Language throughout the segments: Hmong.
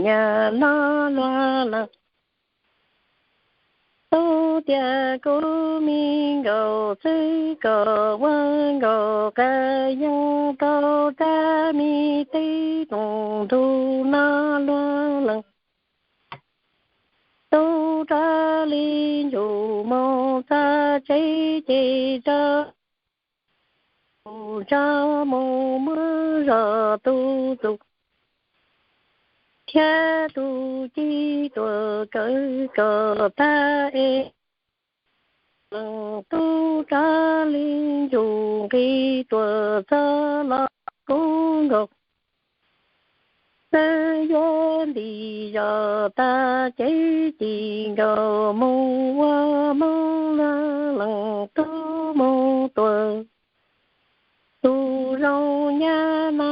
nyab no luag lees. Tub tias kuv me nkaus xwb kom ua nkaus qas yeej rau rab me teb toom ntug no luag lees. Tub rab li ntsuj mus txog tsev ces rau tus tso mus muab zog tu tus thiab tus ci tuam kawm kom tag es lees. Tub rab li ntsuj nqis tuam txog los kub nkaus xwb yuav ntim zog tag ces ci nkaus mus ua Hmoob luag lees. Tub mus tuam tus zoo nyab na,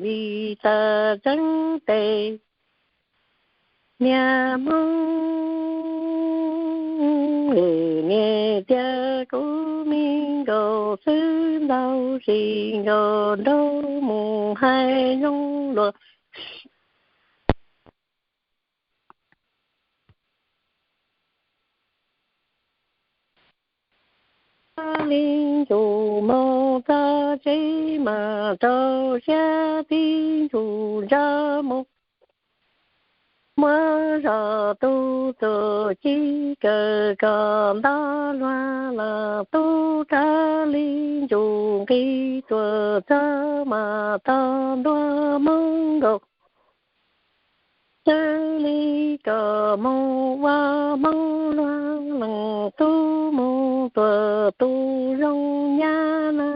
vim tas tseeb tes niag Hmoob niag tias kuv me nkaus xwb ntau tsis nkaus nraug mus hais zoo luag li ntsuj mus txog tsev mas rau siab tib ntsuj ntsaj mus muab zog tu tus ci kawm kom nto luag lees. Tub rab li ntsuj nqis tuam txog mas tau ntua Hmoob nkaus xwb li kom mus ua Hmoob luag lees. Tub mus tuam tus zoo nyab na,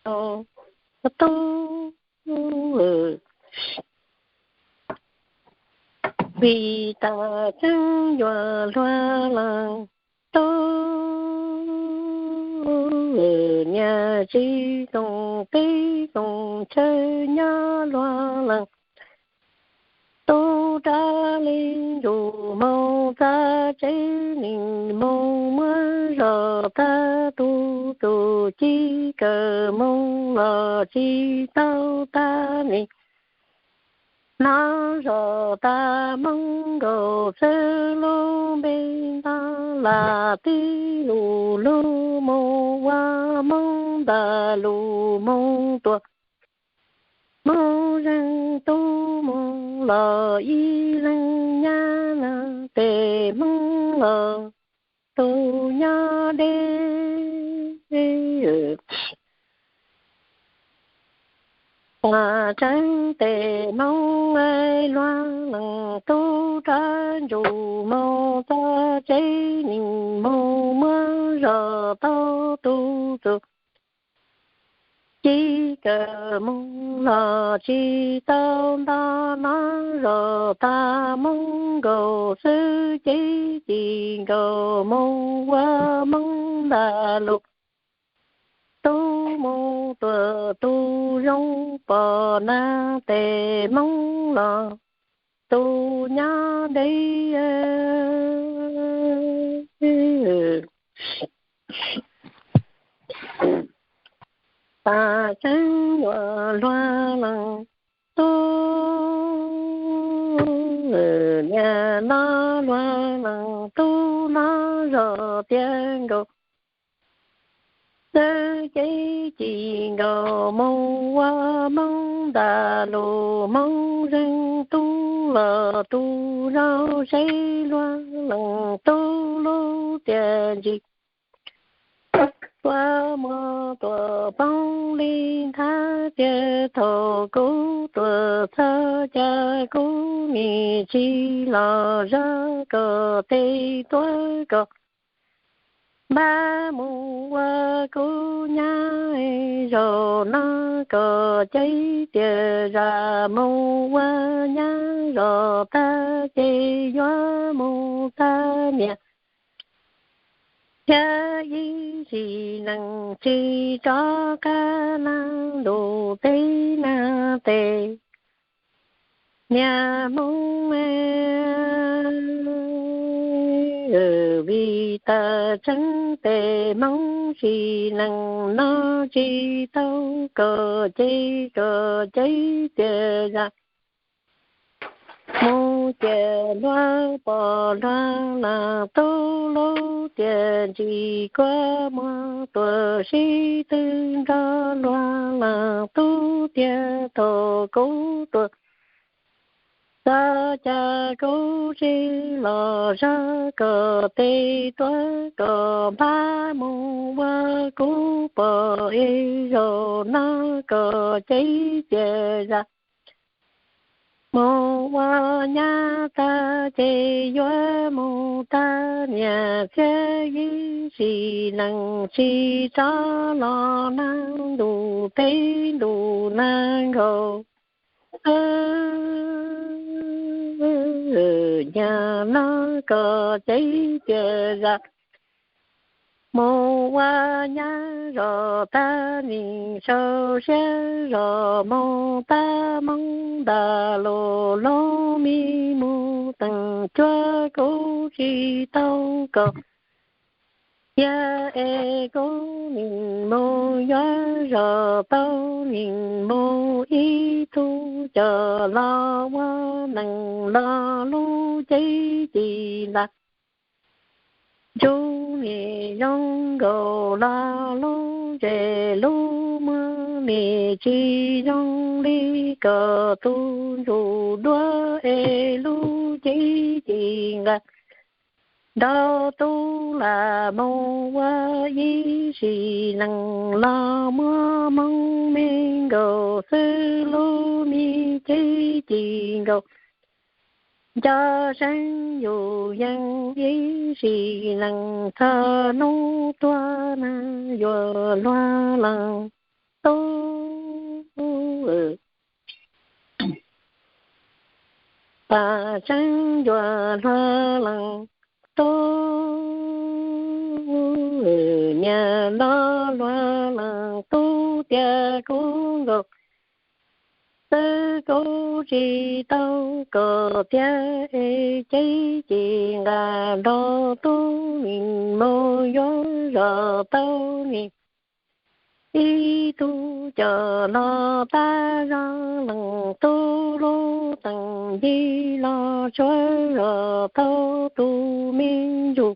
tub vim tas tseeb yuav luag lees. Tub niag tsis toom teb toom chaw nyob luag lees. Tub rab li ntsuj mus txog tsev nim mus muab zog tag tu tus ci kawm mus los tsis tau tag nim no zog tag Hmoob nkaus xwb lub npe ntag lam tib lus lug mus ua Hmoob ntas lus mus tuam Hmoob zeeg tub mus los ib leeg nyab na tes Hmoob los tus nyob deb. Tseeb tes Hmoob luag lees. Tub rab ntsuj mus txog tsev nim mus muab zog tau tu tus ci kawm mus los tsis tau nto no zog tag Hmoob nkaus xwb ces ci nkaus mus ua Hmoob ntas lus. Tub mus tuam tus zoo pom na tes Hmoob los tus nyob deb. Tas tseeb yuav luag lees. Tub niag no luag lees, tub no zog tiav nkaus xwb ces ci nkaus mus ua Hmoob ntas lus, Hmoob zeeg tub los tub zoo seb luag lees. Tub lub tiaj ntsis ua muag tuam poob li nthab tiag, thaum kuv tuam txog cas kuv nim tsis los zov kom tes tuav kom npaj mus ua kuv nyab. Zaum no kom cev tias zam mus ua nyab, zov tag ces yuav mus tag niam thiab ib sim neej tsis rov qab nag ntuj teb nag tes niag Hmoob. Vim tas tseeb tes Hmoob sim neej no tsis tau kom ces kom ces tias zam mus ces luag pom luag leej tub lub tias ntsis kuab muag tuaj sib tw nrog luag leej tub tias thaum kuv tuaj xav cas kuv tsis los zog kom tes tuaj kom npab mus ua kuv pom es zaum no kom ces tias zam mus ua nyab tag ces yuav mus tag niam txiv ib sim neej tsis tso los nag ntuj teb ntuj nag nkaus. Nyab no kom ces tias zam mus ua nyab zos tag nim sau siab zos mus tag Hmoob nta lus lub me mus teem cuab kuv tsis tau kom yog es kuv nim mus yuav zos tau nim mus ib tug coj los ua neej los lub cev ci ntas ntsuj nim zoo nkaus los lub ntsej lub muag nim tsis zoo li kom tus ntsuj duab es lub cev ci nqa nrog tub lam mus ua ib sim neej los muab Hmoob me nkaus xwb lub me cev ci nkaus. Nco seeb yus yeej ib sim neej txog hnub tuag na yuav luag leej tub. Pam tseeb yuav luag leej tub, niam no luag leej tub tias kuv nkaus xwb kuv tsis tau kom tiag es cev ci nqa nrog tub nim mus yuav zos tau nim ib tug coj los tag zog leej tub lub teem ncig los tsuav zos tau tus me ntsuj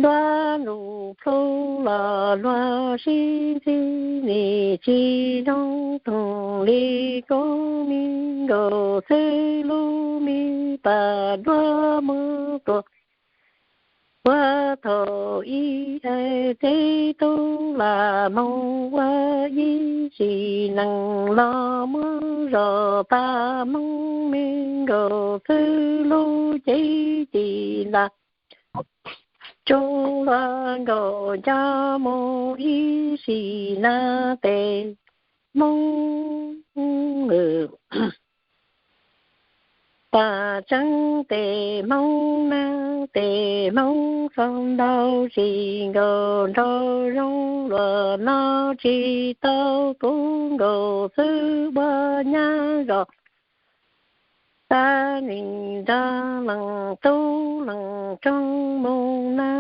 duab ntuj plhu los luag sib ntxig nim tsis zoo toog li kuv me nkaus xwb lub me pas duab muab tua ua thaum ib es teb tub lam mus ua ib sim neej los muab zos tag Hmoob me nkaus xwb lub cev ci ntas tsuj luag nkaus nco mus ib sim na tes Hmoob. Pam tseeb tes Hmoob na tes Hmoob txog ntau tsis nkaus nraug zoo luag no tsis tau kuv nkaus xwb ua nyab zos tag nim nrog leej tub leej roog mus na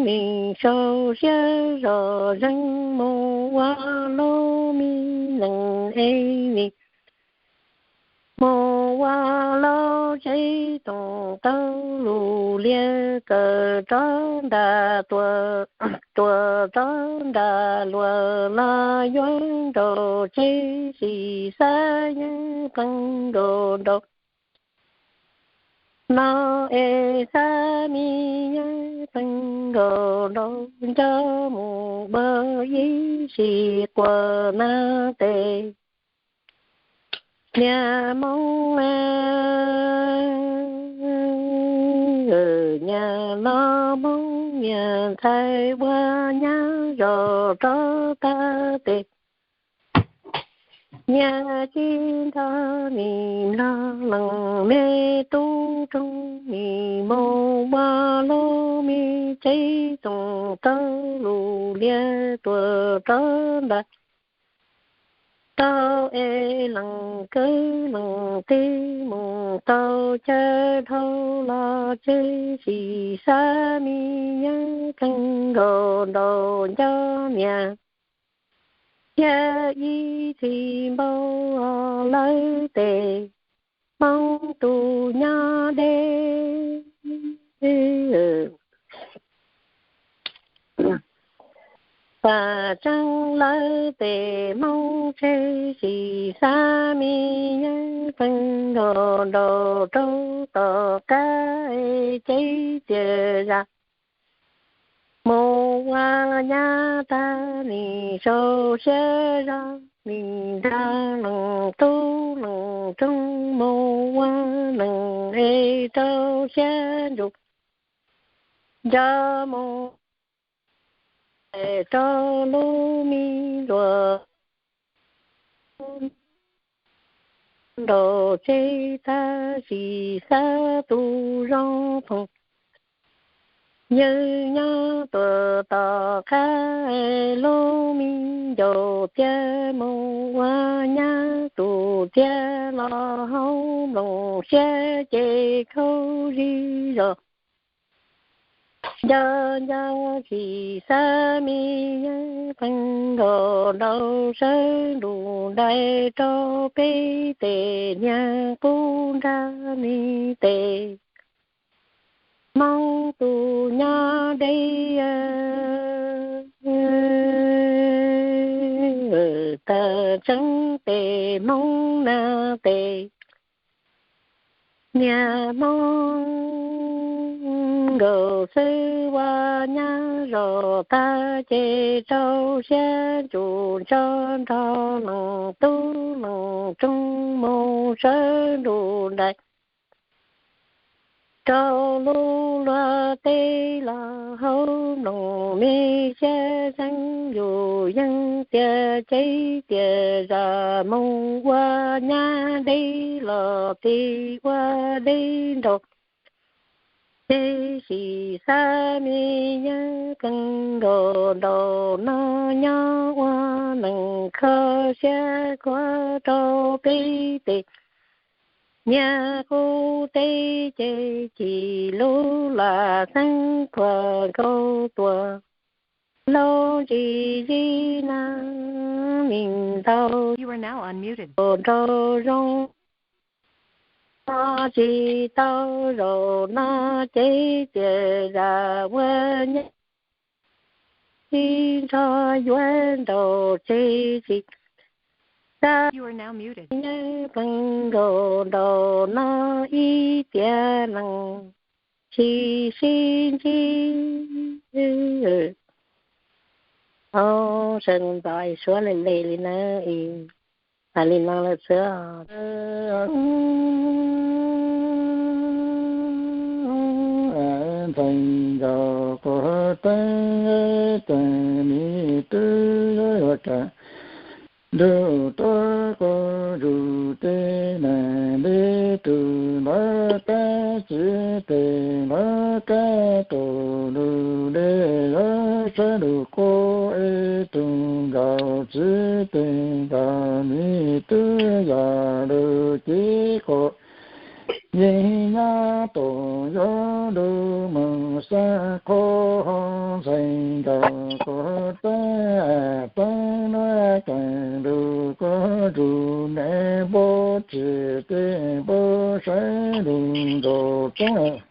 nim sau siab zos zeeg mus ua lub me neej es nim mus ua lub tsev toom tau lus lias kawm rov nram tuam, tuam rov nram luam los yuav nraum tsev sim xab yeeb pleev nkaus nraum no es xab me yeeb pleev nkaus nraum nco mus npaj ib sim quas na tes niag Hmoob na, niag no Hmoob niag ntxhais ua nyab zos rov tag tes niag tsis nrog nim nrog leej me tub roog nim mus ua lub me tsev toom tau lus lias tuam rov nram tau es lees kwv lees tij mus tau caij dhau los tseg, sim xav me nyob kawg nkaus nraum nco niam thiab ib txhis npau lawv tes Hmoob tus nyob deb. Pam tseeb lawv tes Hmoob tseg, sim xav me nyob kawg nkaus nraum rau tom qab, ces txias zam mus ua nyab tag, nim sau siab zog nim nrog leej tub leej rooj mus ua neej es rau siab ntsws nco mus es rau lub me ntuas nraum tseg tag, sim xav tus zoo phoom ywg nyob tuam tom qab, lub me ncaus tiag mus ua nyab tus tiag los hauv nploos siab ces khaub zig zos nco nco, sim xav me nyob kawg nkaus nraum sawv ntuj ntais rau peb tes niag qub nrag me tes Hmoob tus nyob deb. Tawm tseeb tes Hmoob na tes niag Hmoob nkaus xwb ua nyab zaum tag ces rau siab ntsws nco nrog leej tub leej rooj mus sawv ntuj ntais rau lub luag teb los hauv nploos me siab zeeg yus yeej tias ces tias zam mus ua nyab deb los tis ua deb nraum ces sim xav me nyob kawg nkaus nraum no nyob ua neej kho siab khuav rau peb tes niag qub teb ces cim lub lam xeeb khuam nkaus tuam laub ntsis zib nab me ntau nraum zoo no tsis tau zaum no ces tias zam ua nyab ib nrog yuav nraum tseg tsis xav nyob kawg nkaus nraum no ib tiam neej tsis sib ntsib. Sawv ntxov es suav lem lem li na, hais li no lawm xwb. Ntxhais nkauj quav teeb, cas me tub yuav yuav kam nrug tuaj quas zus tej neeg deb, tus npawg tab txiv tes npawg kab tus lug dej, yuav sawv lug quas es tus nkaus txiv tes nkaus me tub yog lug kev quas. Yeej nyob tus yuav lug moog xab qhua, ntxhais nkauj quav teeb, teeb nuav keeg lug quas zus neeg npua tsi tej npua sawv lug nkaus tseeb.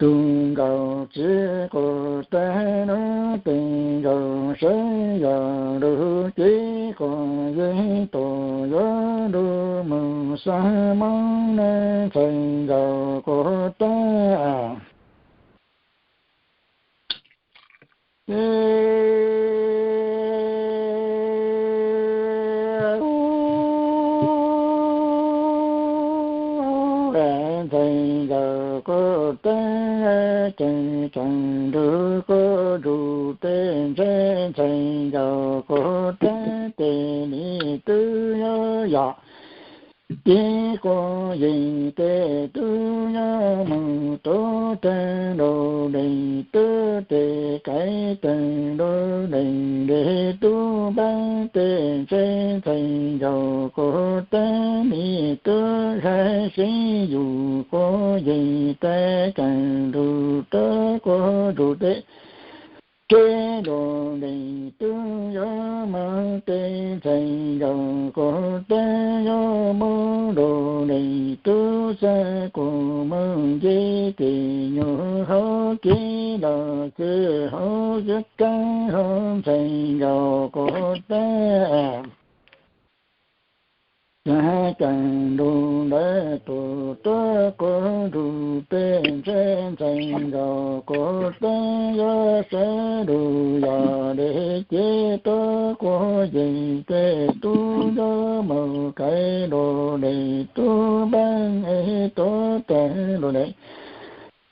Tus nkaus txiv quas teeb nuav tes nkaus sawv yog lug kev quas, yeej tus yuav lug moog xab moob na, ntxhais nkaus quav teeb. Ntxhais nkauj quav teeb, tseem tseem lug quas zus tej ntse, ntxhais nkauj quav teeb tes me tub yuav yog Ces quas yees tes tub yuav mus tuav taws rau dej tub, tes kaiv taws rau dej, dej tub npab tes ntseb ntxhais nkaus quas tab, me tub saib seb yus quas yees tes kawm nrug rov quas nrug tes ntseb rau dej tub yuav moog, tes ntxhais nkaus quas tab yuav moog rau dej tub, xav kuas moog nce tes nyuag hauv kev los xwb, hauv xwb kaab hauv ntxhais nkaus quas tab. Caag kawm nrug lawv tuaj tuab quas nrug peb ntseb, ntxhais nkaus quas tab yuav sawv lug yog dej cev tuab quas yees, tes tub yuav moog kaiv rau dej tub npab es tuav taws rau dej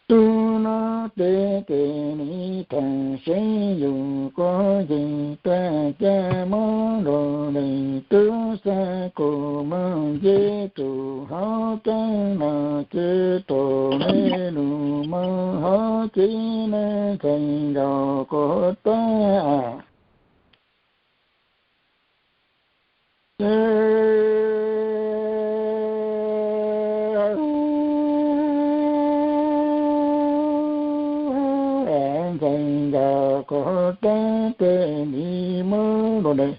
tub nua, tes tes me thaam seb yus quas yees tes ca moog rau dej tub, xav kuas moog nce txug hauv keeb no, ces tuam le lug moog hauv kev na, ntxhais nkaus quas tab. Ntxhais nkaus quas tab tes lis moog rau dej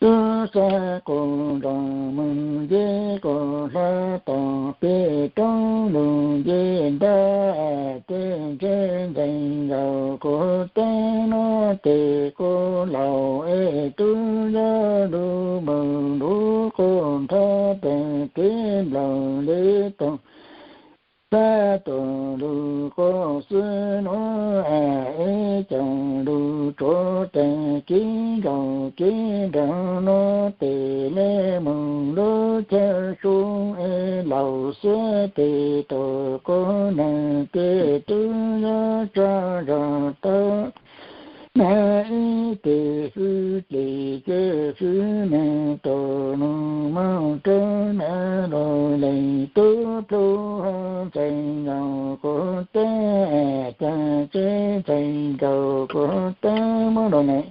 tub, xav kuas nrug moog nce quas hlab tom peb roob lug nce nrab, tes ntseb ntxhais nkaus quas tab nua, tes kuas laus es tub yuav lug moog lug quas nrab, tes kev nplaum le tug xab tuam lug quas xwb nua, es caum lug tsuav tes kev nkaus kev nraug nua, tes le moog lub chaw sub es laus xwb, tes tuam quas neeg tes tub yuav tsa zog tau na, ib tes fwv tes ces fwv neeg tuam lug moog rua na, rau dej tub plhu hauv ntxhais nkaus quas tab, ca tseb ntxhais nkaus quas tab moog rau dej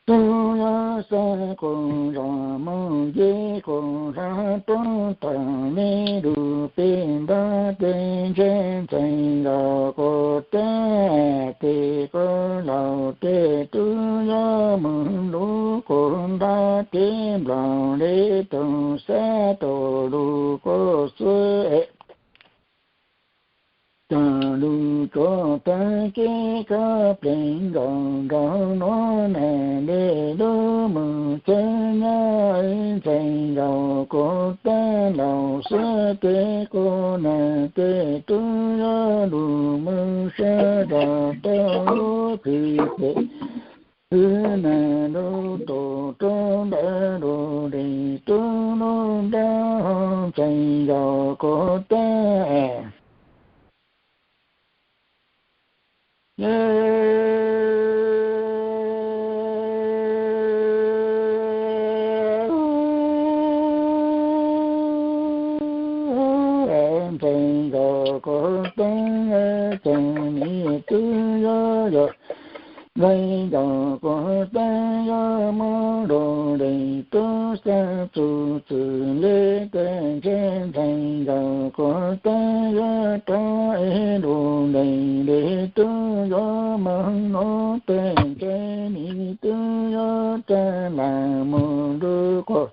tub yuav xav kuas zog moog nce quas hlab roob tom me lug peb nrab, tes ntseb ntxhais nkaus quas tab, tes kuas laus tes tub yuav moog lug quas nrab, kev nplaum le tug xab tuam lug quas xwb, caum lug tsuav tes kev kab pleev nkaus nraug nua, neeg le lub moog chaw nyab ntxhais nkaus quas tab, laus xwb tes quas neeg tes tub yuav lug moog sab zog tau lub qhwv pem fwv neeg lub tuam rua ntawm lub dej tub lub nrab hauv ntxhais nkaus quas tab. Ntxhais nkaus quas tab, ces me tub yuav yog ntxhais nkaus quas tab yuav moog rau dej tub, xav txug txwm le tes ntseb ntxhais nkaus quas tab yuav rov es lug dej, dej tub yuav moog nuav tes ntseb me tub yuav rov lam moog lug quas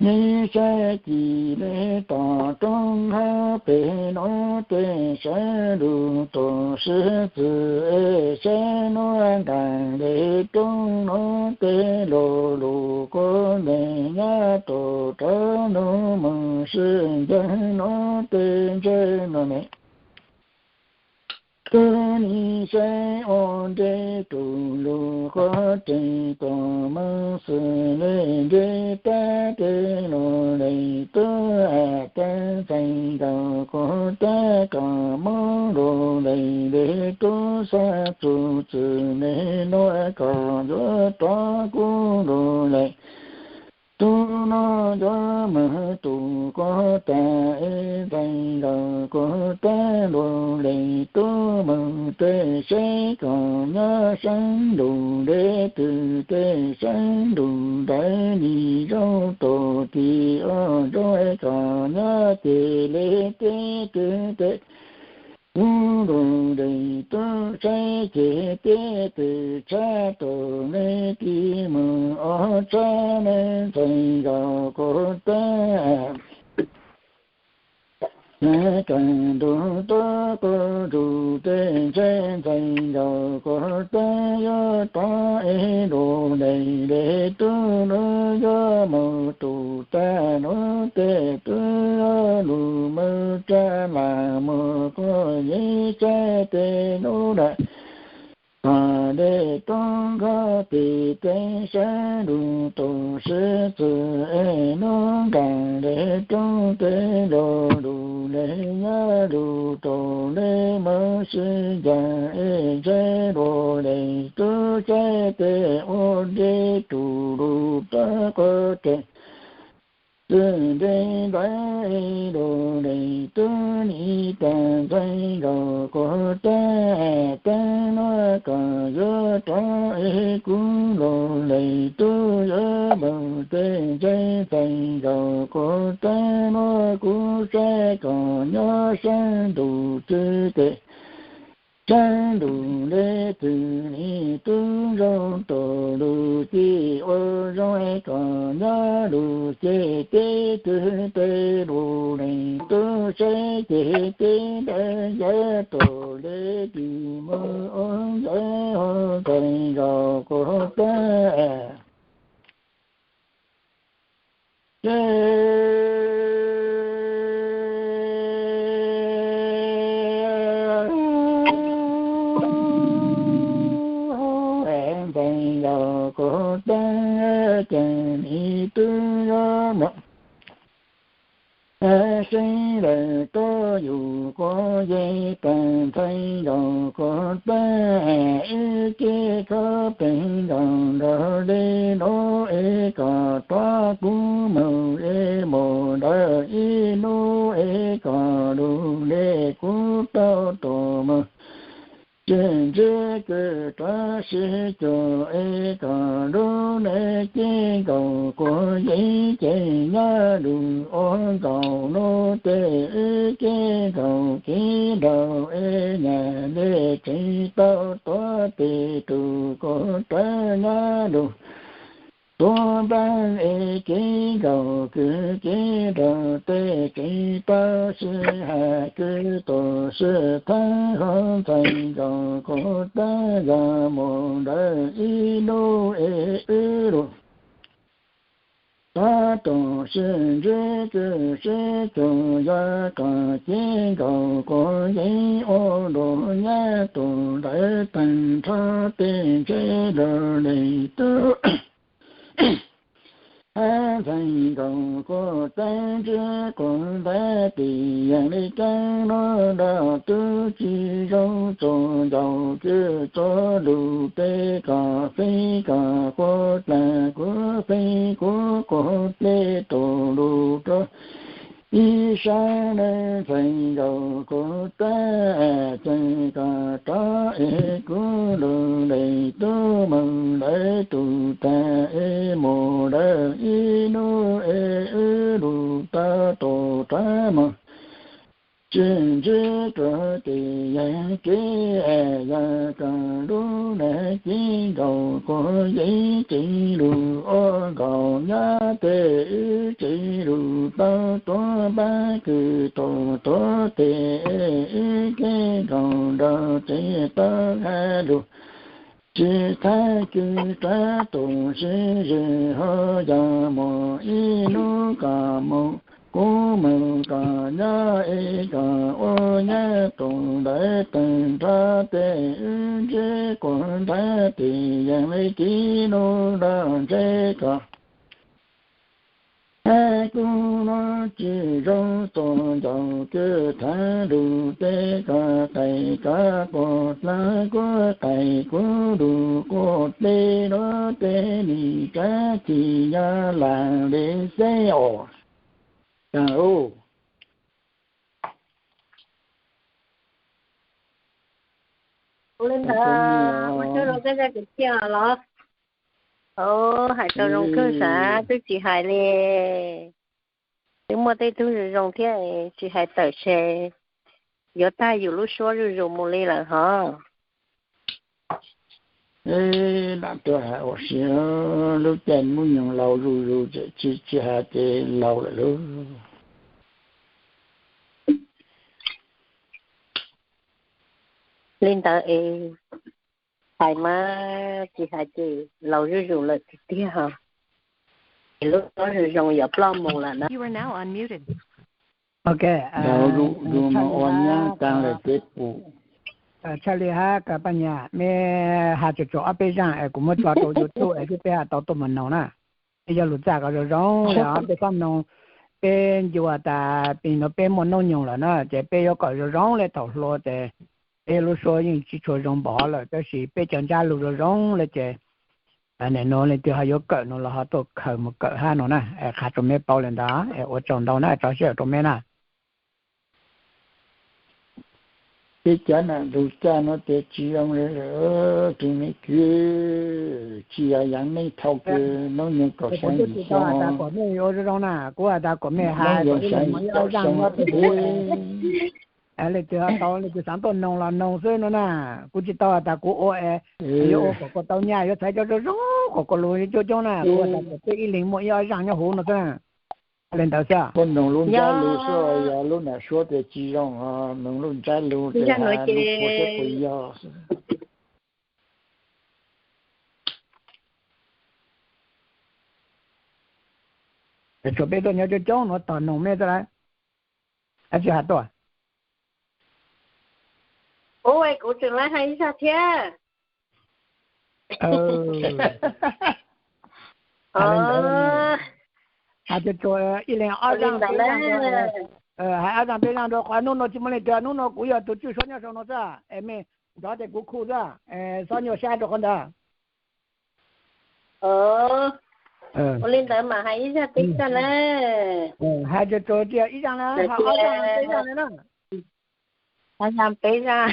me saib ci le tom roob hab pem nuav tes saib lug tuam sib txwm es saib nuav nkaag dej roob nuav tes lug lug quas dej nyab tuam rov nuav moog sib ncaag nuav tes ntseb nuav ne. Tub nim saib ua ntej rua lug quas dej tuam moog xwm le ntej tab tes lug dej tub tab, ntxhais nkaus quas tab kom moog lug dej, dej tub xav txug txwm le nuav kom yuav rov kub lug dej tub nuav yuav mus tus kuv tas es ntxhais nkaus kuv tab lus les tub mus tej saib kom nyob sab ntus deb twg tej sab ntus ntawd nim zoo tus tim ua zoo kom nyob ces li teb twg tej tub lus les tub saib ces teb twg tshab tus li tim mus ob tshab li ntxhais nkaus kuv tab. Ces kawm ntu tuaj kuj zus tej ntshe ntxhais nkaus kuv tab yuav rov ib lus les li tub lub yuav mus tus tag lub tej tub yuav lus mus tsa las mus kuj yeej tsaib tej lub lawm. Tom dej roob nkoj tim tej sab lus tus sib txwm es hnub nqas li roob tej lus lus li nyob lus rau li mus sib ncaim es ntshe lus li tub saib tej ua deb rus lus rov quav tes txwm nti ntawd lus li tub nim tas ntxhais nkaus kuv tab, tab nuav kom yuav rov ib kub lus li tub yuav mus tej ntshe ntxhais nkaus kuv tab nuav kuv saib kom nyob sab ntus twg tes sab ntus li twg li tub zoo tus lus ces ua zoo kom nyob lus ces teb twg tej lus li tub saib ces teb ntawd yog tus li tim mus ua yog ho ntxhais nkaus kuv tab. Ces ntxhais nkaus kuv tab ces nim twb yuav mus seb lawm tuaj yus kuv yeej tas ntxhais nkaus kuv tab, ib ce khaub pheej nkaus nraug li lub es kom rov kub mus es mus ntawd ib lub es kom lus li kuv tau tus mus. Tsis ntsib kws rov sib cuag es kom lub nab ces nkaus kuv yeej ces nyob lus ua nkaus lub tej wb ces nkaus kev nraug es nyam li tseem tau tuav tes rus kuv rov nyob lus tuav npab es kev nkaus kws kev nraug tej tseem tau sib hais kws tus sib thab ho ntxhais nkaus kuv tab yog mus ntawd ib lub es wb lus rov tus sib ntsib kws sib cuag yog kom kev nkaus kuv yeej ua lus nyab tus ntawd tag nrho tej ntshe lus li tub ntxhais nkaus kuv tab ntsib kuv ntawd tim yam li kab lub nroj tub tsis zoo txuas ncaus kws txuas lus tes kom feeb kom kuv dlaag kuv feeb kuv kuv dlej tus lus rau ib sab li ntxhais nkaus kuv tab, ces kom rov es kuv lus li tub mus lawv tus tag es mus lawv ib lub es wb lus tau tus rov mus. Tsis ntsib rua tim yam kev yog kom lub nab kev nkaus kuv yeej tsev lus ua nkaus nyab tej wb tsev lus tau tuav npab kws tus tuav tes es wb kev nkaus nraug tsev tau hais lus tsis thab kws rov tus sib zws ho yog mus ib lub kom mus kuv mus kom nyob es kom ua nyab tus ntawd tag nrho tej wb ntsib kuv ntawd tim yam li kev lus los ntshe kom hab kuv no tsis zoo, tuaj ncaus kws thaiv lug teb, koj qais koj quas hlab, kuv qais kuv lug quas dleb, lub teb nim tsab txim yog lam li xeb os. Ua li ntawd, ua tsaug rau koj zaj kwv txhiaj los. Hais tau zoo kawg sav, twb tsis hais li. Twb muaj tej tug zoo zoo thiab, tsis hais tawm se yuav tag yus lub suab zuj zus mus li lawm hov. Lam tuaj hais ua si, lub caij muaj nyoog laus zuj zus ces tsis, tsis hais ces laus lawm lauj. Li ntawd es hais mas tsis hais ces laus zuj zus lawm tiag tiag hos. Ces lub suab zoo zoo yuav ploj mus lawm na. Ok, ua nyab taag lawm ces pum. Txhaj li hab koj Paj Nyas, mej has tsuas tsuas ob peb zaaj es kuv muab tso rau YouTube es peb has tau tuaj mus noog na. Peb yuav lug txaj kom zoo zoo le, peb xob noog, peb ncu has tas pib nuav peb muaj noob nyoog lawm na ces peb yuav kom zoo zoo le thaum hluas ces peb lub suab yeej tsis tshua zoo npaum lawm, tab sis peb cov ntsab lug zoo zoo le ces nim nuav leej twg ho yuav kawm no los ho tuaj khaws mus kawm hab no na, qha rau mej paub le ntawd, ua tsaug ntau na, tso siab rau mej na. Peb cov nam lug txaj nuav ces tsis zoo le lawm, tug me kwv, tsis yog yaav neej thau kws noob nyoog kaum xyaa yim xyoo. Kuv has tas kuas mej has, kuv has tas kuas mej has, kuas ib leeg muaj ib ob zaaj nyob rau huv. Leej twg ho tau leej twg xaav tuaj noog los noog xwb no na. Kuv tsis tau has tas kuv ua es yuav ua kom koj tau nyaj, yuav txhais cov zoo zoo kom koj lug coob coob na, kuv has tas kuas peb ib leeg muaj ib ob zaaj nyob huv no xwb na. Le ntawd xwb. Puab noog lub ntsab lug xwb, yog lub nam suab ces tsis zoo, noog lub ntsab lug ces has lub puab siab puas yog. Tsuas peb tuaj nyob coob coob nuav tos noog mej xwb lawm. Dab tsi has tuaj? Ua kuv tseem laib hais ib zag thiab. Has tsuas tsuas ib leeg ob zaaj peb zaaj, hais ob zaaj peb zaaj rau qhov hnub nuav tsis muaj leej twg, hnub nuav kuv yog tug tswj suab nyob sau no xwb, es mej nrov tes kuv khu xwb, xob nyuaj sab rau qhov ntawd. Ua li ntawd mas hais ib zag peb zaaj na. Hais tsuas tsuas ib zaaj na, hais ob zaaj peb zaaj na. Ob zaaj peb zaaj.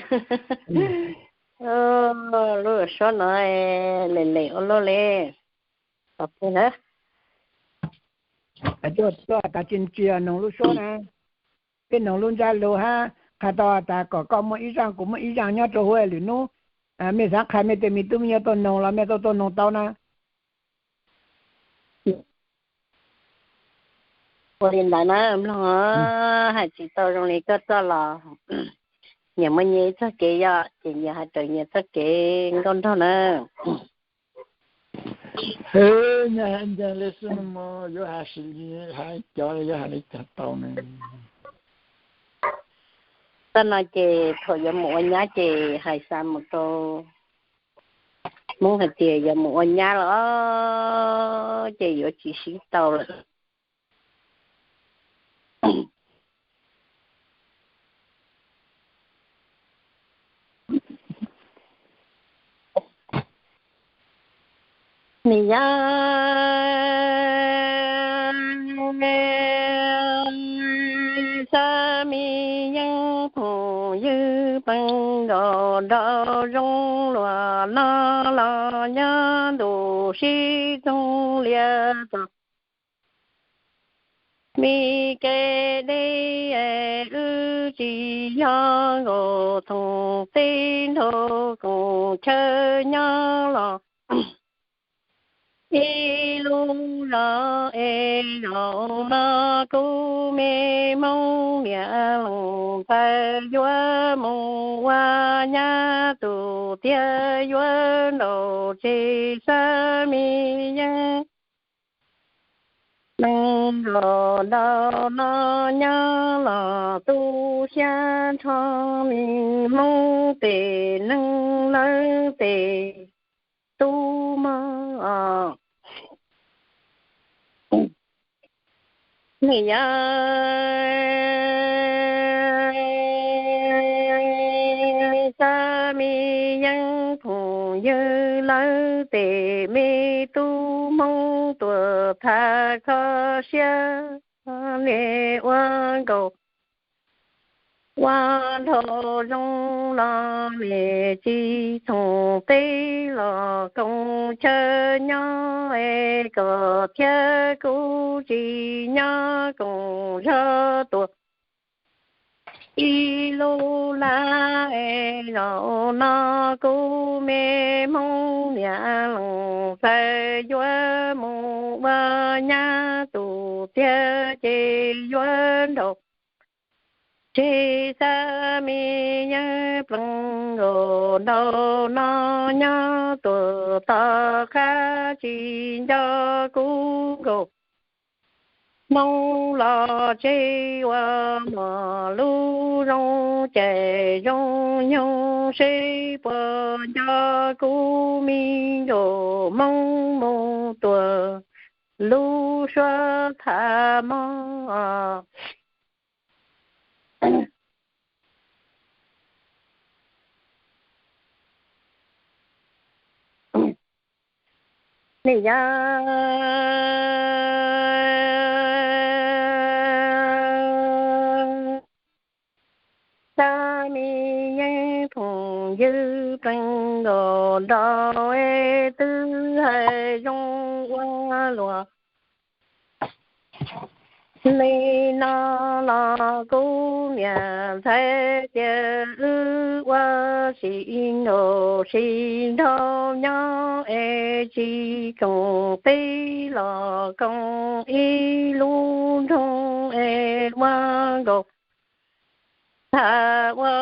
Lub suab no lem lem ua luaj li. Tuaj tas tsis tsis yog noog lub suab na, peb noog lub ntsab lug hab qha tau tas kom koj muaj ib zaaj kuv muaj ib zaaj nyob rau huv lwm hnub. Mej xaav qha mej tej me tub me nyuam tuaj noog los mej tuaj tuaj noog tau na. Ua li ntawd na mloog, hais tsis tau zoo li koj txoj los, nyias muaj nyias ib txoj kev yom, ces nyias hais raws nyias txoj kev nkauj nraug na. Nyob hais ncaag le xwb no, yuav hais sim li hais cov, yuav hais li caag tau ne. Txoj no ces thaum yuav mus ua nyab ces hais xa mus rau Hmoob hais tias yuav mus ua nyab los ces yuav tsis sib tau lawm. Nws yog xab me yeeb phooj ywg peeb nkaus nraum zoov luag no los nyob ntuj sib txoog lias txog. Me kev deb wb tsis yog nkaus thooj teb nrog koom chaw nyob los ib lub zos es zaum no kuv me Hmoob niam leej ntxawm yuav mus ua nyab tus tiag yuav ntaus tseg xab me yeeb. Neeg nrog nraum no nyob los tu siab nrho me Hmoob tes neeg lawv tes tub mog. Nim yog xab me yeeb phooj ywg lawv tej me tub Hmoob tuaj tham kho siab, nej ua nkauj ua nraug zoo los nej tsis txhob peb los koom chaw nyob es koj thiab kuv tsis nyob koom zog tuaj ib lub laj es zaum no kuv me Hmoob niam leej txawm yuav mus ua nyab tus tiag ces yuav nraug tseg xab me yeeb pleev nkaus nraug no nyob tuaj tom qab tsis nco kuv nkauj Hmoob los tseg ua mos lub zoo cai zoo nyoog seb puas nco kuv me nkauj Hmoob mus tuaj lub suab tham mog. Nim yog xab me yeeb phooj ywg pleev nkaus nraug es twb hais zoo ua luaj li no los kuv niam ntxhais tias wb ua si nkaus si nraug nyob es tsis koom peb los koom ib lub nroog es ua nkauj tham ua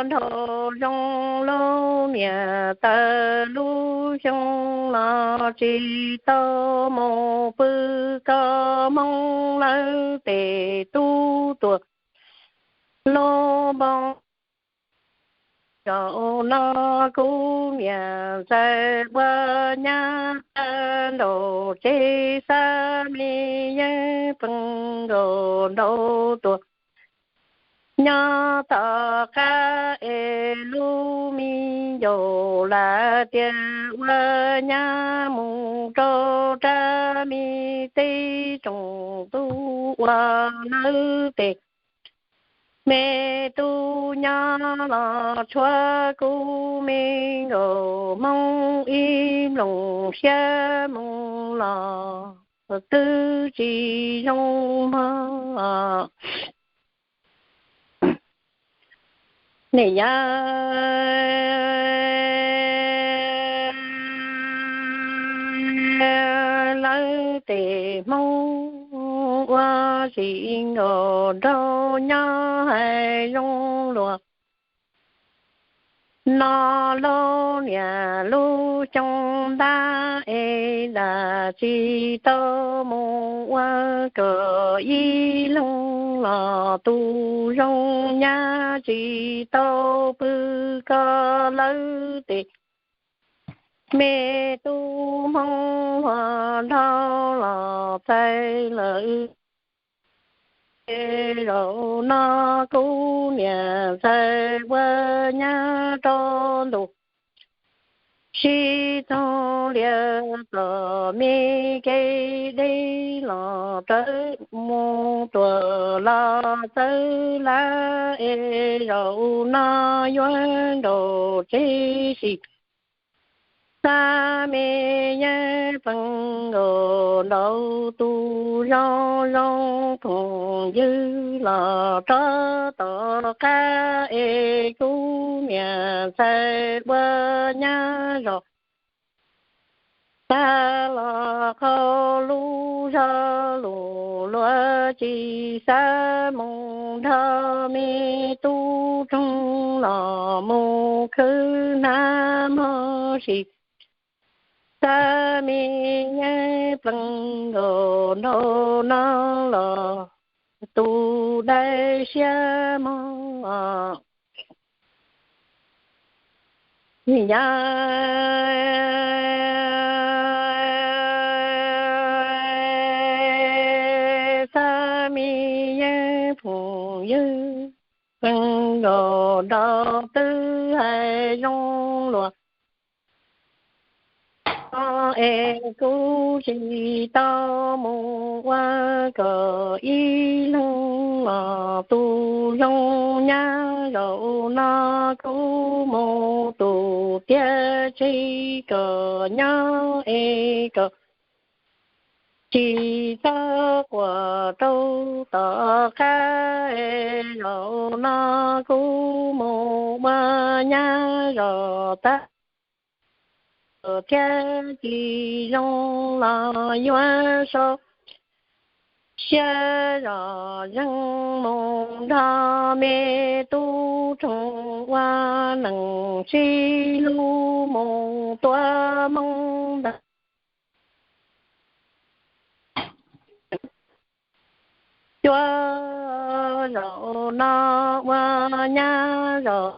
nraug zoo lub niam tawm lub xyoo los tsis tau mus pw koj Hmoob lawv tej tub tuaj lub npoo. Zaum no kuv niam ntxawm ua nyab tag nraug tseg xab me yeeb pleev nkaus nraug tuaj nyob tom qab es lub me ncaus lam tias ua nyab mus rau rab me teb tsoom tub ua lawv tej me tub nyob los tshuav kuv me nkauj Hmoob ib nplooj siab mus los twb tsis zoo mog. Nim yog lawv tej Hmoob ua si nkaus nraug nyob hais zoo luaj no lub niam lub xyoo ntau es lam tsis tau mus ua koj ib leeg los tus zoo nyab tsis tau pw koj lawv tej me tub Hmoob hluas nraug los txais lawm. Zaum no kuv niam ntxawm ua nyab rau ntuj sib tog lias tom me kev deb los rawv mus tuaj los txawv lawm es zaum no yuav nraug tseg sim xab me yeeb pleev nkaus nraug tus zoo zoo phooj ywg los rov tom qab es kuv niam ntxawm ua nyab zog tag los qaug lub zog lus luag tsis xav mus nrog me tub roog los mus khwv hnab mog sis xab me yeeb pleev nkaus nraug no los tus dai siab mog. Yog xab me nrog twb hais zoo luag es kuv tsis tau mus ua kom ib leeg los tu zoo nyab zaum no kuv mus tus tiag tsis kom nyob es kom tsis txhob quaj rau tom qab es zaum no kuv mus ua nyab zos tag thiab tsis zoo los yuav so siab zom zeej mus nrog me tub roog ua neej sib hlub mus tua hmoob ntag. Cuab zaum no ua nyab zos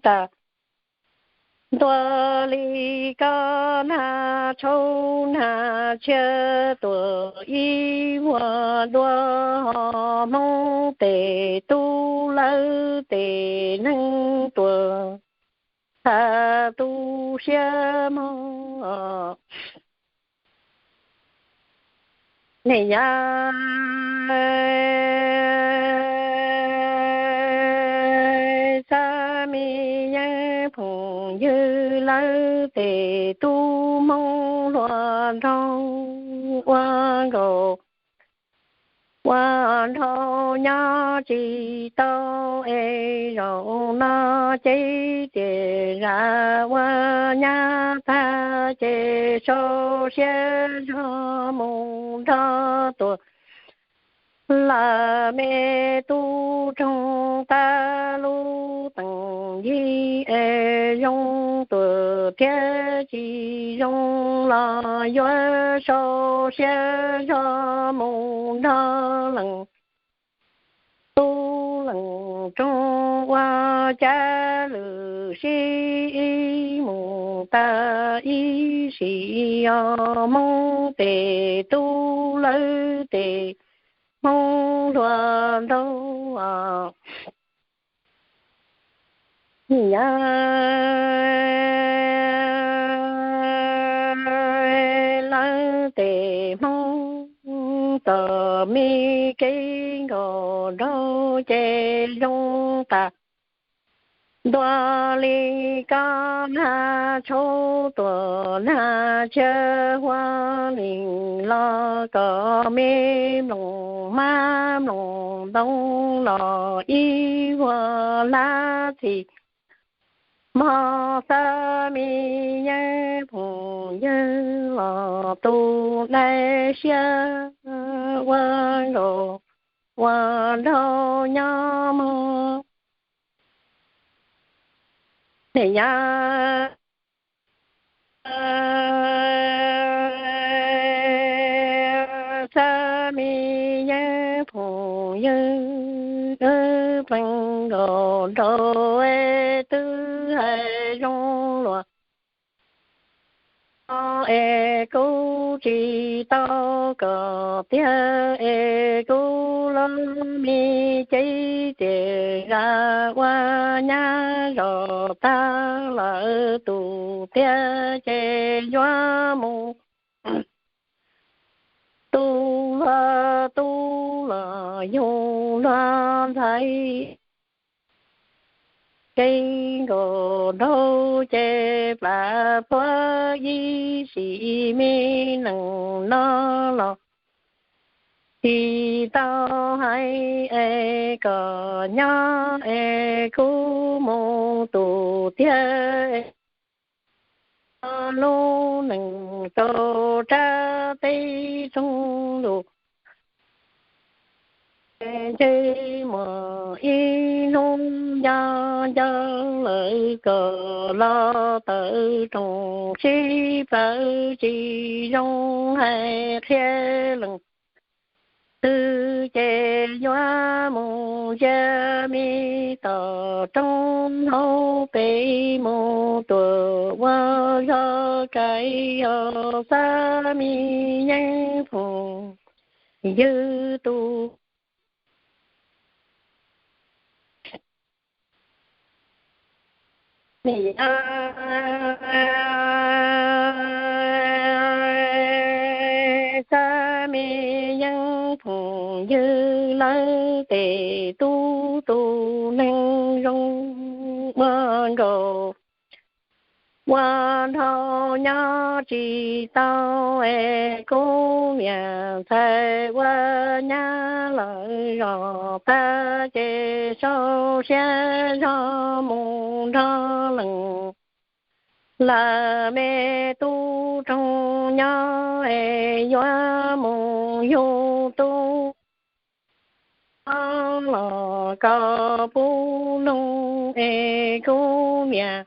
tas ntua li koj nag tshauv nag tshiab tuam ib vuag dua ho hmoob tes tub lawv tes neeg tuam tha tu siab mog. Nej yam xav me yeeb phoom ywg lawv tes tub hmoob hluas nraug ua nkaus ua nraug nyob tsis tau es zaum no ces tias zam ua nyab tag ces sau siab zog mus nrog tuam lawv me tub roog tag lub teem yig es zoo tuam thiab tsis zoo los yuav sau siab zog mus nrog leej tub leej roog ua cab lwm sib ib mus tas ib sim os hmoob tes tub lawv tes hmoob hluas nraug os. Yam lawv tes hmoob txom me kev nkaus nraug ces zoo tas ntua li koj nag tshauv tuam nag tshiab huab lees los kom me mloog hmab mloog ntoo los ib vuag hlab txhim mog xav me yeeb phoom ywg los tus dai siab ua nkaus ua nraug nyob mog. Nej yam xav me yeeb phoom ywg plees nkaus nraug es twb hais zoo luag es kuv tsis tau kom tiag es kuv lub me cev tias zam ua nyab zos tag lawm tus tiag ces yuav mus tu luag tub los yug luag ntxhais. Kev nkaus nraug ces plam pluav ib sim me neej no los tsis tau hais es kom nyob es kuv mus tus tiag lub neej rau rab teb tsoog lus ntsej muag ib hnub nco nco lawm kom los tawm rooj sib plawv tsis zoo hais qhia lees twg ces yuav mus ntsia me tom roob hauv pes mus tuam ua zog kais os xab me yeeb phoom ywg tus niam xab me yeeb phoom ywg lawv tes tub tus neeg zoo ua nkaus ua nrho nyob tsis tau es kuv niam ntxhais ua nyab lawm zos tag ces sau siab zog mus nrog lees lawm me tub roog nyob es yuav mus yug tub los kom pub noog es kuv niam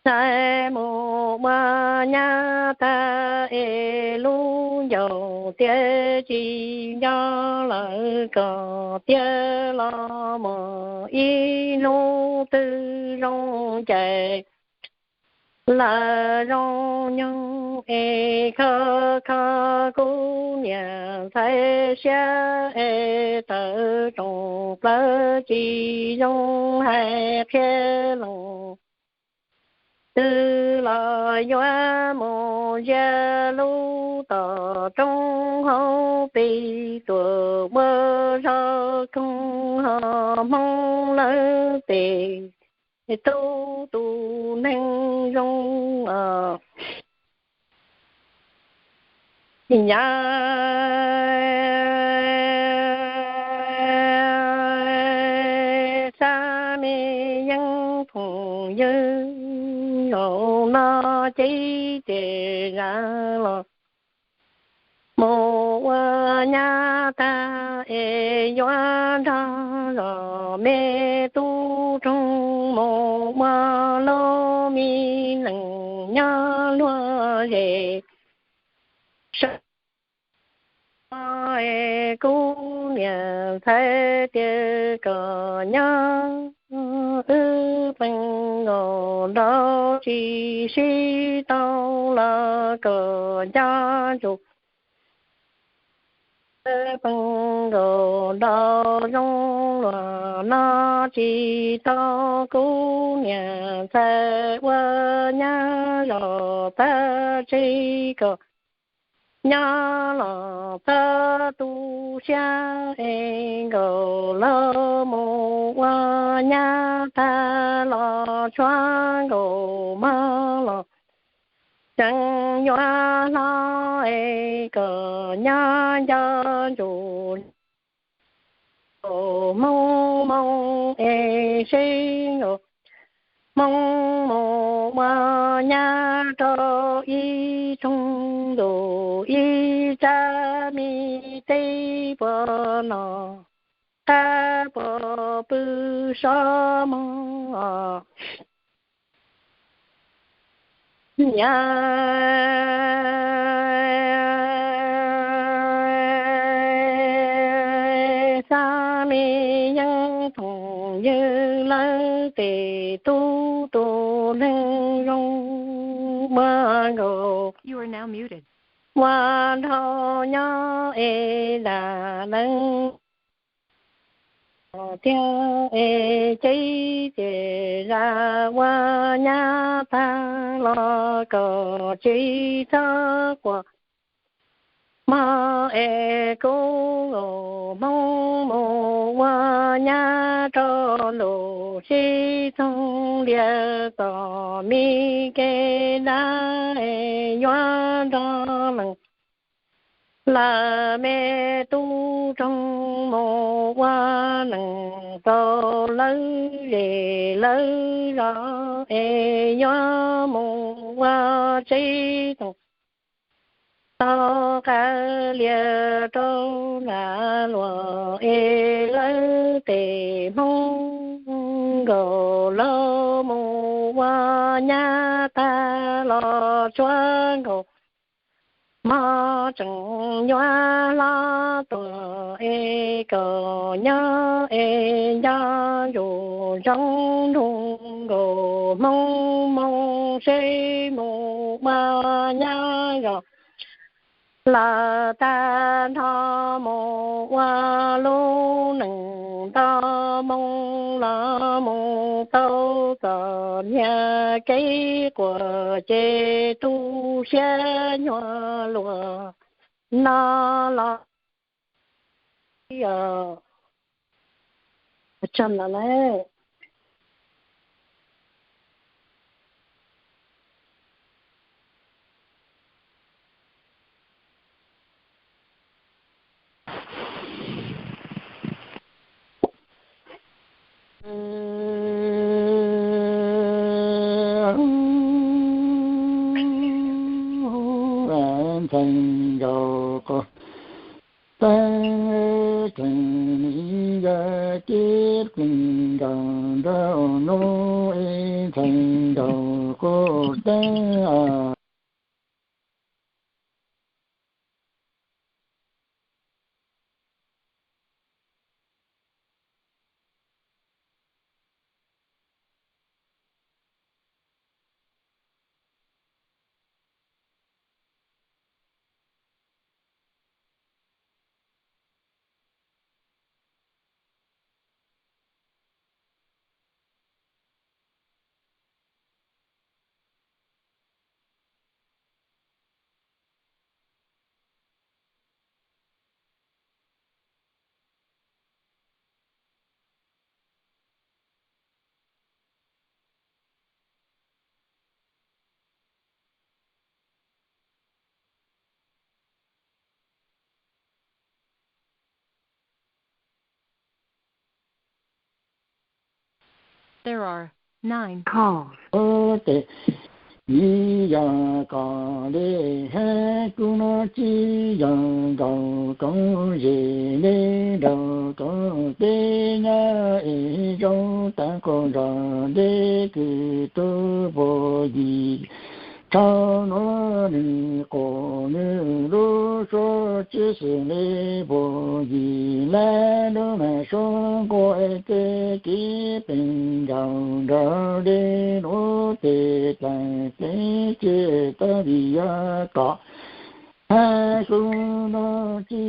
ntxhais mus ua nyab tag es lub ncauj tiav tsis nco lawm kom tiav los mus ib hnub twg zoo cais lawm zoo nyoog es kho kho kuv niam ntxhais siab es tawm rooj plawv tsis zoo hais qhia lees twg los yuav mus ntsia lub tom roob hauv pes tuam ua zog koog ho Hmoob lawv tes tub tus neeg zoo os. Yav xab me yeeb phoom ywg zaum no ces ces zam los mus ua nyab tag es yuav nrog zos me tub roog mus ua lub me neej nyob luag zes. Sawv es kuv niam ntxhais tias kom nyob wb peem nkaus nraud tsis sib tau los kom nco ntsoov peem nkaus nraud zoo luag no tsis tau kuv niam ntxhais ua nyab zos tag tsis kom nyob los txog tu siab es nkaus los mus ua nyab tag los tshuav nkaus mog los tseem yuav hlob es kom nyob nco ntsoov Hmoob moo es seb nkaus Hmoob mus ua nyab rau ib tsoom ntuj ib tsab me teb puas noj qab puas pw sob mog. Yav xab me yeeb phoom ywg lawv tes tub tus neeg zoo ua nkaus ua nrho nyob es zam lees tiag es ces ces zam ua nyab tag los kom tsis txhob quaj mog es kuv nkaus Hmoob mus ua nyab rau ntuj sib txoog lias tom me kev dab es yuav nrog lees lawm me tub roog mus ua neej rau lawv zej lawv zos es yuav mus ua tsev toom tau qab lias rau nram luag es lawv tes Hmoob Kaum lub mus ua nyab tag los tshuav nkaus, mob tseem nyuaj hlo tuaj es kaum nyob es nco ntsuj zoo nrug nkaus hmoo moo seb mus ua nyab zos los tag nrho mus ua lub neej nto moo los mus tau txom nyem kev quaj ces tu siab nyuaj luaj no los tso no lawm. Ntxhais nkaus quas teeb, tseem nim yog kev plees nkaus nraug nuj es ntxhais nkaus quas teeb. Ua tes, yog koj le hab kuv nuav tsi yog nkaus koom zem le nraug koom peb nyab es zoo taag quas zog le kws tug puj yim thaum nuav nwg quas nwg lub suab tsi xws le puj yim lab lub mag suab nqua teg kev plees nkaus nraug le nuav tes dlaag kev tsi tau vim yog koj hab kuv nuav tsi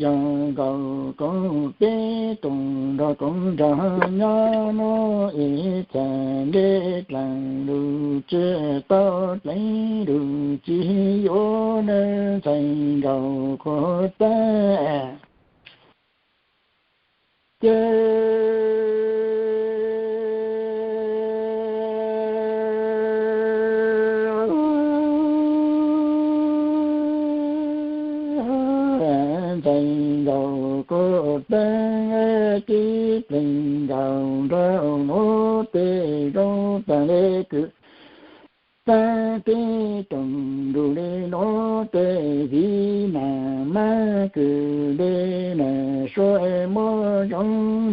yog nkaus koom peb tug nraug koom nraug nyob nuav es txhaj le dlaag lug tsi tau dlaag lug tsi yuav nwg ntxhais nkaus quas teeb. Ces ntxhais nkaus quas teeb, kev plees nkaus nraug nuav tes zoo taag le kws taag teb toom nrug le nuav tes viv nam mab kws le nam suav muab zoo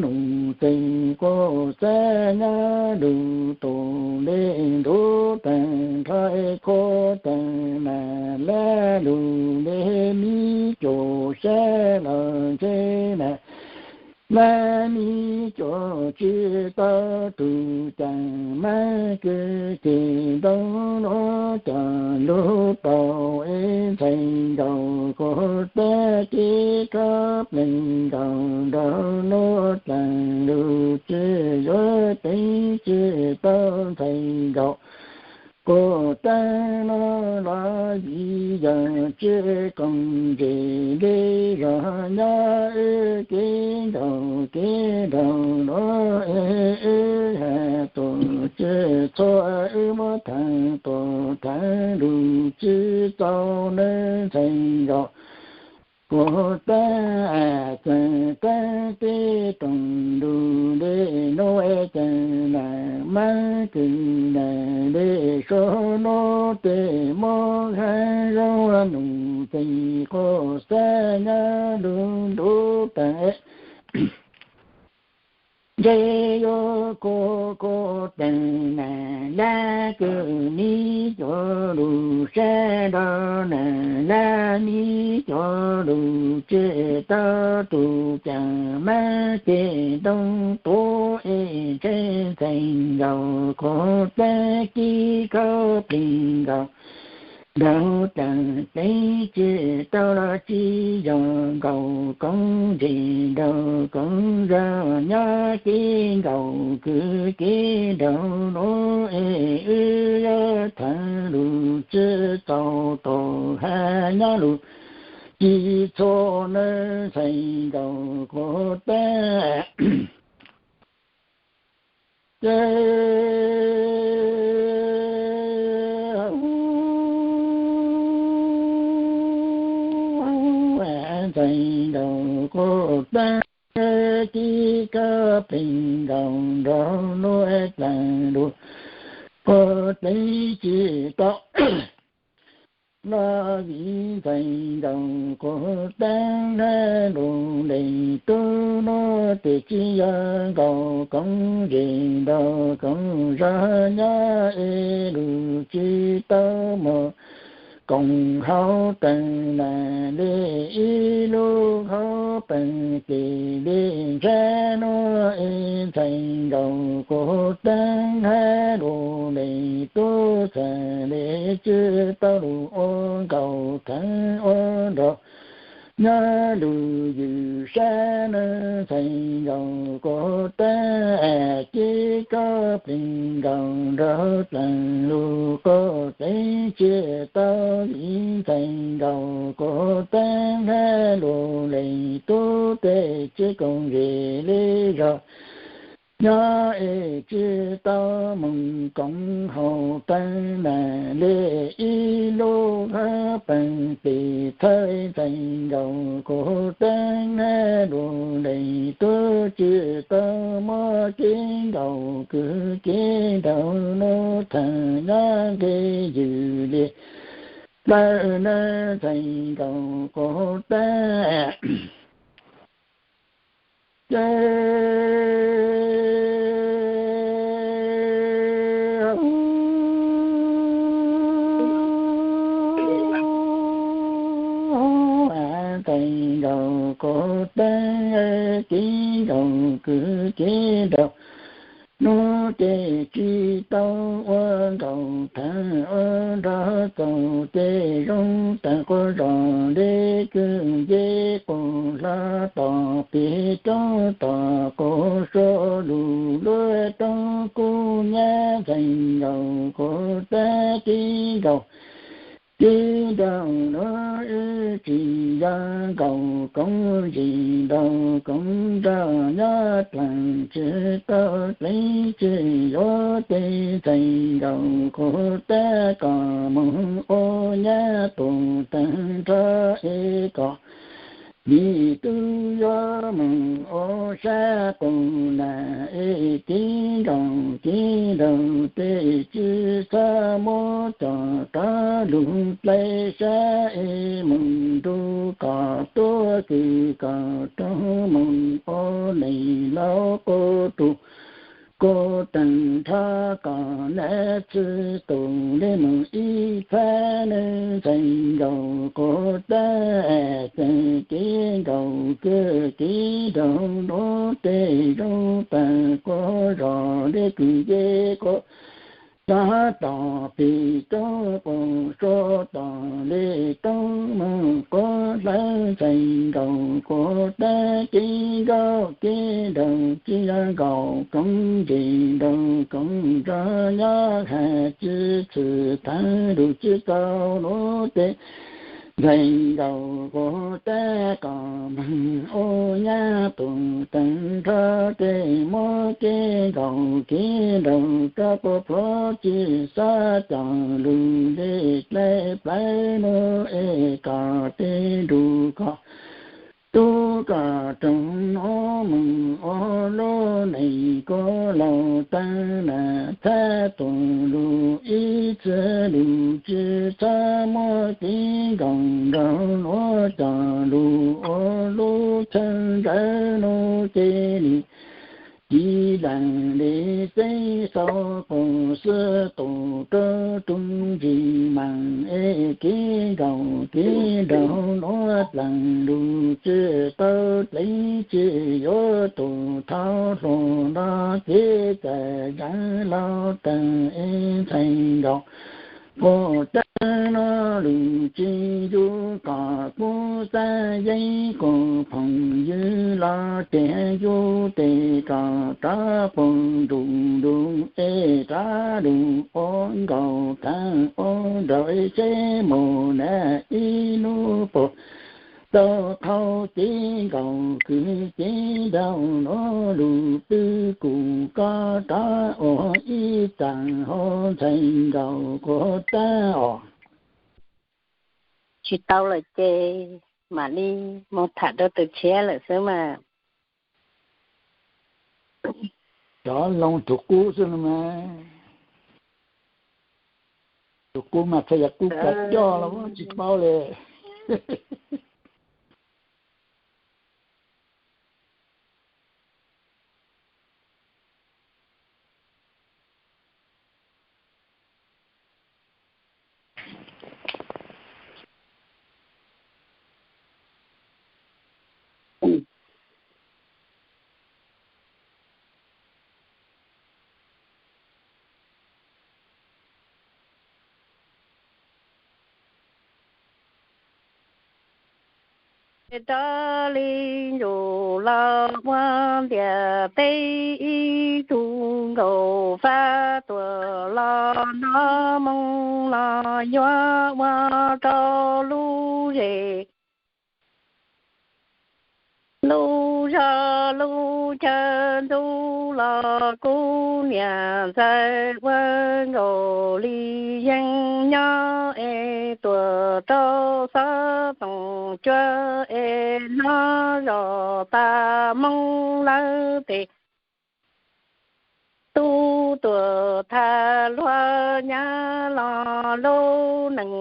nug txeeg quas xab nyab lug tus le ntuv taag nrho es khuv taag nam lab lug le mi cuam sab lug ntshe nam lab mi cuam tsi tau tug caag mab kws ceg ntoo nuav cog lug tau es ntxhais nkaus quas teeb kev kab plees nkaus nraug nuav dlaag lug tsi yuav teeb tsi tau ntxhais nkaus quas teeb nuav los vim yog tsi koom zem le zog nyab wb kev nkaus kev nraug nuav es wb has tuam tsi txhua wb muab thaag tuam thaag lug tsi tau le ntxhais nkaus quas teeb txag taag teb toom lug le nuav caag nam mab kws nam le suav nuav tes muab haab zoo nug txeeg quas xab nyab lug ntuv taag Ntsej yuav kua kua teeg na, lab kws nib cuag lug sab nrau na, lab nib cuag lug tsi tau tug caag mab ceg ntoo tuv es ntshai ntxhais nkaus kuv tab kib khaub plig nkaus nraug tawm teeb tsi tau los tsi yog nkaus koob ntsis nraug koob zog nyob kib nkaus kws kib nraug nuav es wb yuav tham lug tsi txaus tus hab nyob lug ci txhua nawb ntxhais nkaus kuv tab. Ces ntxhais nkaus kuv tab kib kab plig nkaus nraug nuav tawm lug kuv teeb tsi tau los vim ntxhais nkaus kuv teeb hab lug ntes tub nuav tes tsi yog nkaus koob zes nraug koob zog nyob es lug tsi tau moog koom hauv peem na, le ib lub hauv peem tes le ntsab nuav es ntxhais nkaus kuv teeb hab lug ntes tub txhaj le tsi tau lug ua nkaus kheev ua nraug nyob lug ywm sab nawb ntxhais nkaus kuv tab kib kab plig nkaus nraug tawm lug kuv teeb tsi tau vim ntxhais nkaus kuv teeb hab lug ntes tub tes tsi koom zes le zog nyob es tsi tau moog koom hauv peem na, le ib lub hauv peem tes txhaj ntxhais nkaus kuv teeb hab lug ntes tub tsi tau muab kib nkaus kws kib nraug nuav tham nyob nqe ywm le plawg nawb ntxhais nkaus kuv tab. Ces ntxhais nkaus kuv teeb kib nkaus kws kib nraug nuav tes tsi tau ua nkaus kheev ua nraug txaus tes zoo tag quas zog le kws nce quas hlab tom peg roob tom quas suav lug lub roob kub nyab ntxhais nkaus kuv tab kib nkaus kib nraug nuav wb tsi yog nkaus koob zes nraug koob zog nyob dlaag tsi tau pleev tsi yuav tes ntxhais nkaus kuv tab kom moog ua nyab tus taag nrho es kom vim tub yuav moog ua sab qus na es kib nkaus kib nraug tes tsi txhob muab cov rov lug dlai sab es moog nrug kom tuab kws kom raug moog ua neeg laus quas rug quas taag nrho kom nab txwv tus le moog ib txhab le ntxhais nkaus kuv tab ces kib nkaus kws kib nraug nuav tes zoo tag quas zog le kws nce quas hlab tom peg roob quas suav tom le roob moog quas hlawv ntxhais nkaus kuv tab kib nkaus kib nraug tsi yog nkaus koob zes nraug koob zog nyob has tsi txwm thav lug tsi txaus nuav tes ntxhais nkaus kuv tab kom moog ua nyab tus taag nrho tes muab kib nkaus kib nraug rov quas pluav tsi xob cov lug le dlai plawv nuav es kom tes nrug kom tub kom raug nuav moog ua lub neej kuas laus taag na txhab tus lug ib txwv lug tsi txhob muab kib nkaus nraug nuav coj lug ua lub chaw ntsawv nuav ces le Ci lees li xeb xau quas xwb tus rau tus ntsis mas es kev nkaus kev nraug nuav plees lug tsi tau dlev tsi yuav tus thab hluas nrog kev txais zaav lauj tawg es ntxhais nkaus quas caab nuav lug tsi yug kom kub xaab yeeb kuas phoom ywg los ces yug tes kom rov puag nrug nrug es rov lug ua nkaus kaav ua nraug es seb mus nab ib nub puag tau qhau cev nkaus kws cev nraug nuav lug pw kuas koj rov ua ib txaam hauv ntxhais nkaus quas caab os. Tsis tau lawm ces mam li mus tham rau tus tshiab lawm xwb mas. Cov loo tug qub xwb no mas. Tug qub mas txhaj yog qub kag coj los tsis paub li. Rov li ntsum los ua ntiam teb ib tug nkaus fab tuam los nov moo los yuav ua rau lub zes lub zog lub chaw ntxub los kuv niam ntxawm ua nkaus li yeej nyob es tuam rau xob toom cuab es nov zos tas moo lawm tes tub tuam thas luag nyab los lub neej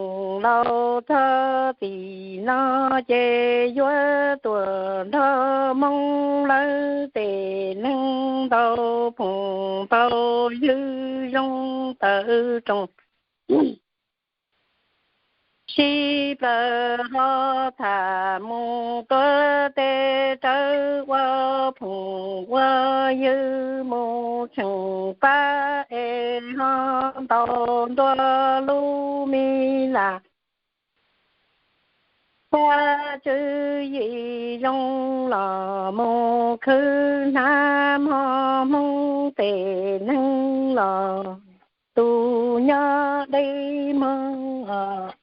laus txog tim no ces yuav tuam nrog moo lawm tes neeg ntau phoom ntau ywg zoo tawm roos sib plaws ho tham mus tuav tes rawv ua phoom ua ywg mus tseem pab es ho ntaus ntua lub me las. Pab tswv yim zoo los mus khwv hnab hmo hmoob tes neeg los tus nyob deb hmoob os.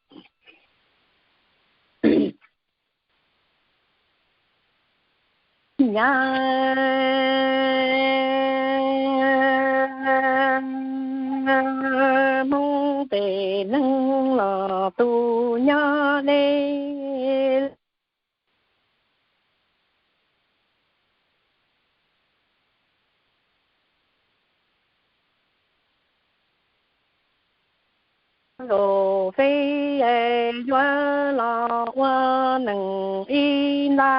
Nyab hmoob tes neeg los tus nyob deb nkaus feb yuav los ua neeg ib nta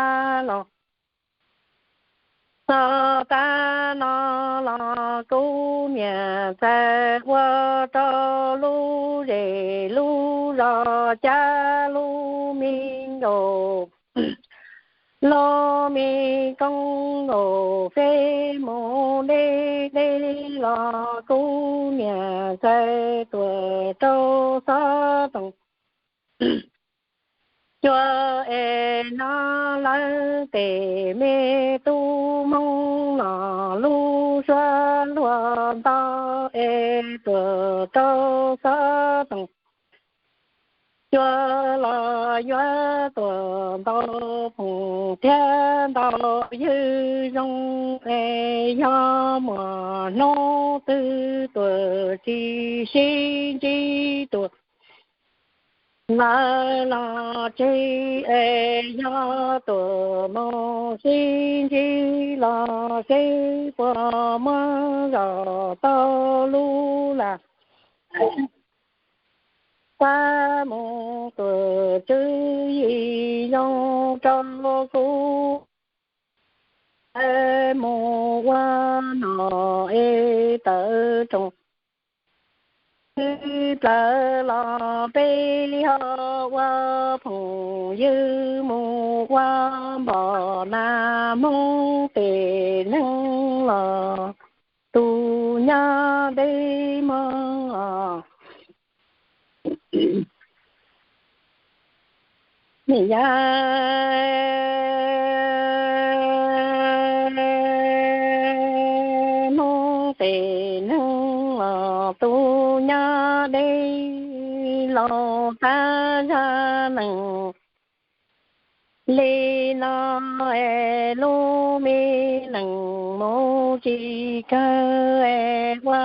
los txog tag no los kuv niam txawm ua rau lub zes lub zos cab lub me nkaus lub me koob nkaus feb mus deb deb los kuv niam txawm tuam rau xob toom cuab es nov lawm tes me tub hmoob los lub suab luag nto es tuam rau xob toom cuab los yuav tuam ntau phoom thiab ntau ywg zoo es yog muaj hnub twg tuam tsis sib ntsib tuam lawv los tseg es yog tuam mus sib ntsib los seb puas muab zom tau lub las. Pab mus tuam tswv yim zoo rau kuv tawv mus ua nom es tawv roos. Twb plaws los peb ho ua phooj ywg mus ua npoj nas Hmoob pem neeg los tus nyob deb mog. Yog Hmoob pem neeg los tus nyob deb los tab zaj neeg li no es lub me neeg mus tsis kawg es ua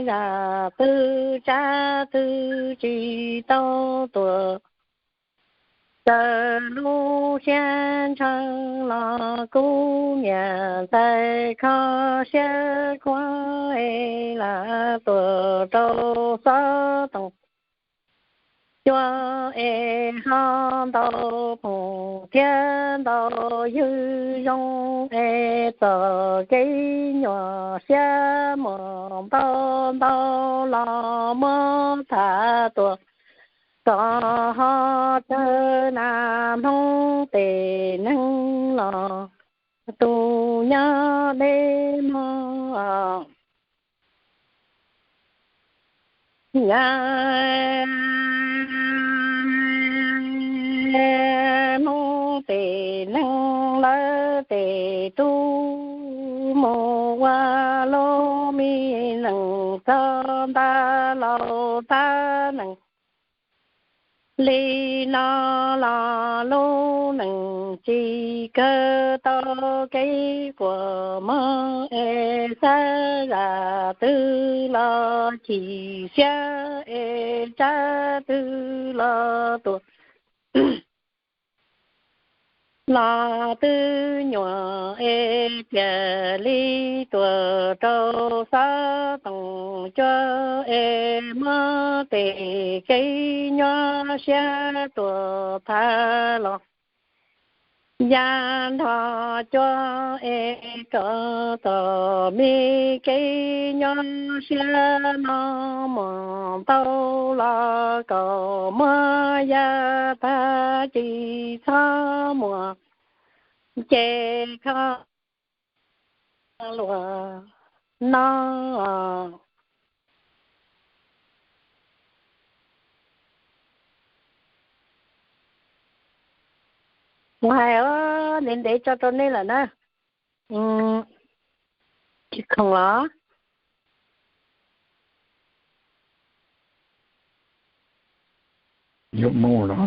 yam twg tsab twg tsis tau tuag. Raws lub siab ntshaw los kub nyiam ntxais kho siab khuav es lam tuag rau xov tooj cua es ho ntau phooj thiab ntau ywg zoo es txoj kev nyuaj siab muaj ntau ntau los muab tham tuaj kom ho tsawg nas Hmoob pem neeg los tus nyob deb mog. Yog Hmoob pem neeg lawv tes tub mus ua lub me neeg txog nta laus tab neeg li no los lub neej tsis kawg tau kev quas mog es xav zam twg los chim siab es tsab twg los tuag los twb nyuaj es thiaj li tuag rau xov tooj cua es muab tej kev nyuaj siab tuaj tham los ya nrho cua es kom txoj me kev nyuaj siab no muaj ntau los kom muab ya tag tsis txhob muaj ces kho luag no. Kuv hais ntev ntev tso rau nej lawm na. Tsis khoom los? Yuav mus los.